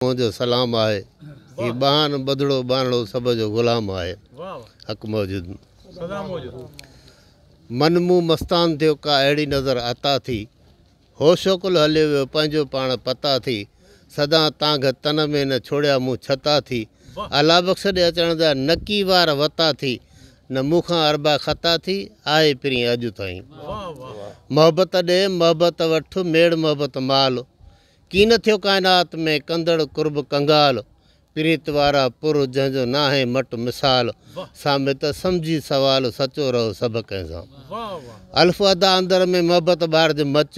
منهنجو سلام آهي. هي ٻانهن ٻڌڙو ٻانهڙو سڀ جو غلام آهي. حق موجود. من مون مستان ٿيو ڪا اهڙي نظر عطا ٿي. هوش عقل هليو ويو پنهنجو پاڻ پتا ٿي. سدا تانگهه تن ۾ نه ڇوڙيا مون ڇتا ٿي. الله بخش ڏي اچڻ جا نڪي وار وتا ٿي. نه مون کان اربع خطا ٿي آهي پرين اڄ تائين. محبت ڏي محبت وٺ ميڙ محبت مال. ڪين ٿيو ڪائنات ۾ ڪندڙ قرب ڪنگال، پريت وارا پر جنهن جو ناهي مٽ مثال، سامت سمجهي سوال سچو رهو سڀ ڪنهن سان. الف ادا اندر ۾ محبت ٻارج مچ،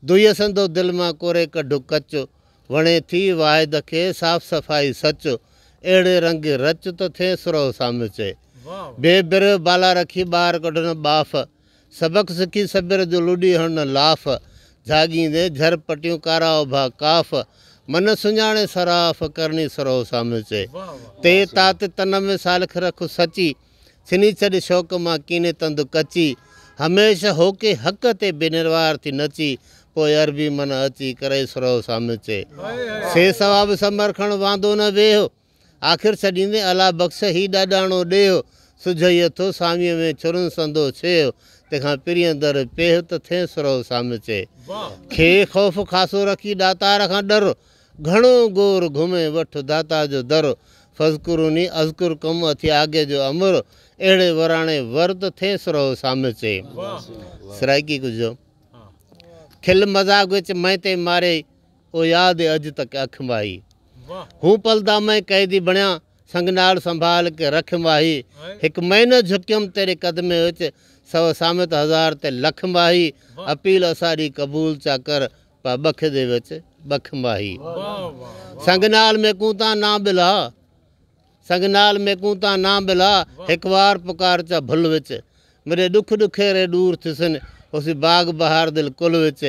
دوئيء سندو دل مان ڪوري ڪڍ ڪچ، وڻي ٿي واحد کي صاف صفائي سچ، اهڙي رنگ رچ ته ٿئين سرهو سامت چئي. بي برهه بالا رکي ٻاهر ڪڍ نه ٻاڦ، سبق سکي صبر جو لڏي هڻ نه لاف، جهاڳيندي جهر پٽيون ڪارا اڀا ڪاف، من سڃاڻي صراف، ڪرڻي سرهو سامهون چئي. تي تات تن ۾ سالڪ رک سچي، ڇني ڇڏ شوق مان ڪيني تند ڪچي، هميشه هوڪي حق تي بي نروار ٿي نچي، پوء عربي من اچي، ڪرئي سرهو سامهون چئي. سي ثواب ثمر کڻ واندو نه ويهه، آخر ڇڏيندين الله بخش هي ڏاڏاڻو ڏيهه، سجهئي اٿو ساميء ۾ ڇرن سندو ڇيهه، تنهن کان پرينء در پيهه ته ٿئين سرهو سامي چئي. کي خوف خاصو رکي ڏاتار کان ڏر، گهڻو گور گهمي وٺ داتا جو در، فاذڪروني اذڪرڪم اٿي آگي جو امر، اهڙي وراڻي ور ته ٿئين سرهو سامي چئي. سرائيڪي ڪجهه کل مذاق وچ مئين تي مارئي، او ياد اڄ تڪ اک ماهي. هون پل دا مئين قيدي بڻيا، سنگ نال سنڀال ڪي رک ماهي. هڪ مئين نه جهڪيم تيري قدمين وچ، سو سامت هزار تي لک ماهي. اپيل اساڏي قبول چا ڪر، پا ٻک the وچ ٻک ماهي. سنگ نال ميڪون تان نا ٻلها، سنگ نال ميڪون تان نا ٻلها، هڪ وار پڪار چا ڀل وچ. ميڏي ڏک ڏکيري ڏور ٿيسن، هوسي باغ بهار دل ڪل وچ.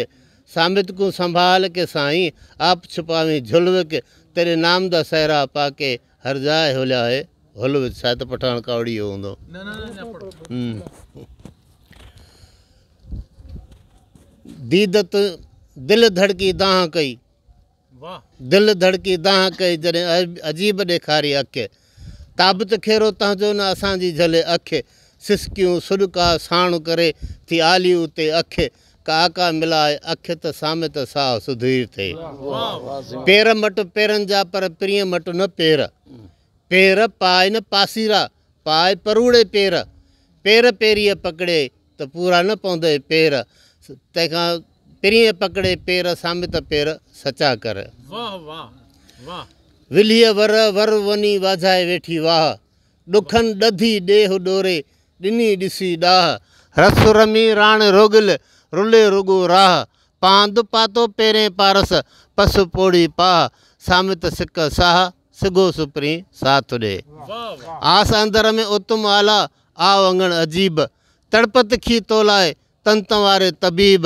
سامت ڪون سنڀال ڪي سائين، آپ ڇپاوين جهل وڪ. تيڏي نام دا سهرا پا ڪي، هر جاء هليا هي هل وچ. شايد ته پٺاڻ ڪاوڙي ويو هوندو. ديد دل ڌڙڪي دانهن ڪئي. دل ڌڙڪي دانهن ڪئي جڏهن عجيب ڏيکاري اک. تابت کيرو تنهنجو نه اسان جي جهلي اک. سسڪيون سڏڪا ساڻ ڪري ٿي آلي اتي اک. ڪا آقا ملائي اک ته سامت ساهه سڌير ٿئي. پير مٽ پيرن جا پر پرينء مٽ نه پير. پير پاء نه پاسيرا پاء پروڙي پير. پير پيريء پڪڙي ته پورا نه پوندئي پير. تنهن کان پرينء پڪڙي پير سامت پير سچا ڪر. ولهيء ور ور وني واجهائي ويٺي واهه. ڏکن ڏڌي ڏيهه ڏوري ڏني ڏسي ڏاهه. رس رمي راڻ روڳل رلي رڳو راهه. پاند پاتو پيرين پارس پس پوڙهي پاهه. سامت سڪ ساهه سگهو سپرين ساٿ ڏي. آس اندر ۾ اتم اعليٰ آء اڱڻ عجيب. تڙپ تکي تولاء تن تنواري طبيب،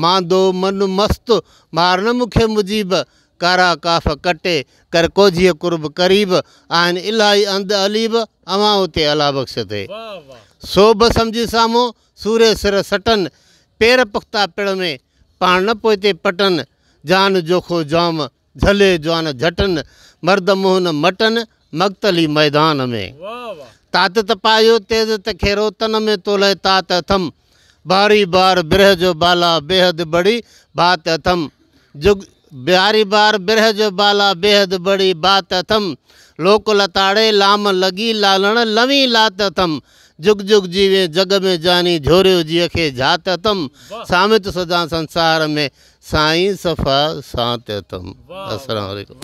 ماندو من مست، مار نه مون کي مجيب، ڪارا ڪاف ڪٽي، ڪر ڪوجهيء قرب قريب، آهن الاهي انڌ عليب، اوهان اتي الله بخش ٿئي. سوڀ سمجهي سامهون، سوري سر سٽن، پير پختا پڙ ۾، پاڻ نه پوئتي پٽن، جان جوکو جام، جهلي جوان جهٽن، مرد منهن نه مٽن، مقتلي ميدان ۾. تات تپايو تيز تکيرو، تن ۾ تولئه تات اٿم. باري بار برهه جو بالا، بيحد بڙي بات اٿم. جگ باري بار برهه جو بالا، بيحد بڙي بات اٿم. لوڪ لتاڙي لام لڳي، لالڻ لوين لات اٿم. جگ جگ جيوين جڳ ۾ جاني، جهوريو جيء کي جهات اٿم. سامت سدا سنسار ۾، سائين صفا سانت اٿم. السلام عليڪم.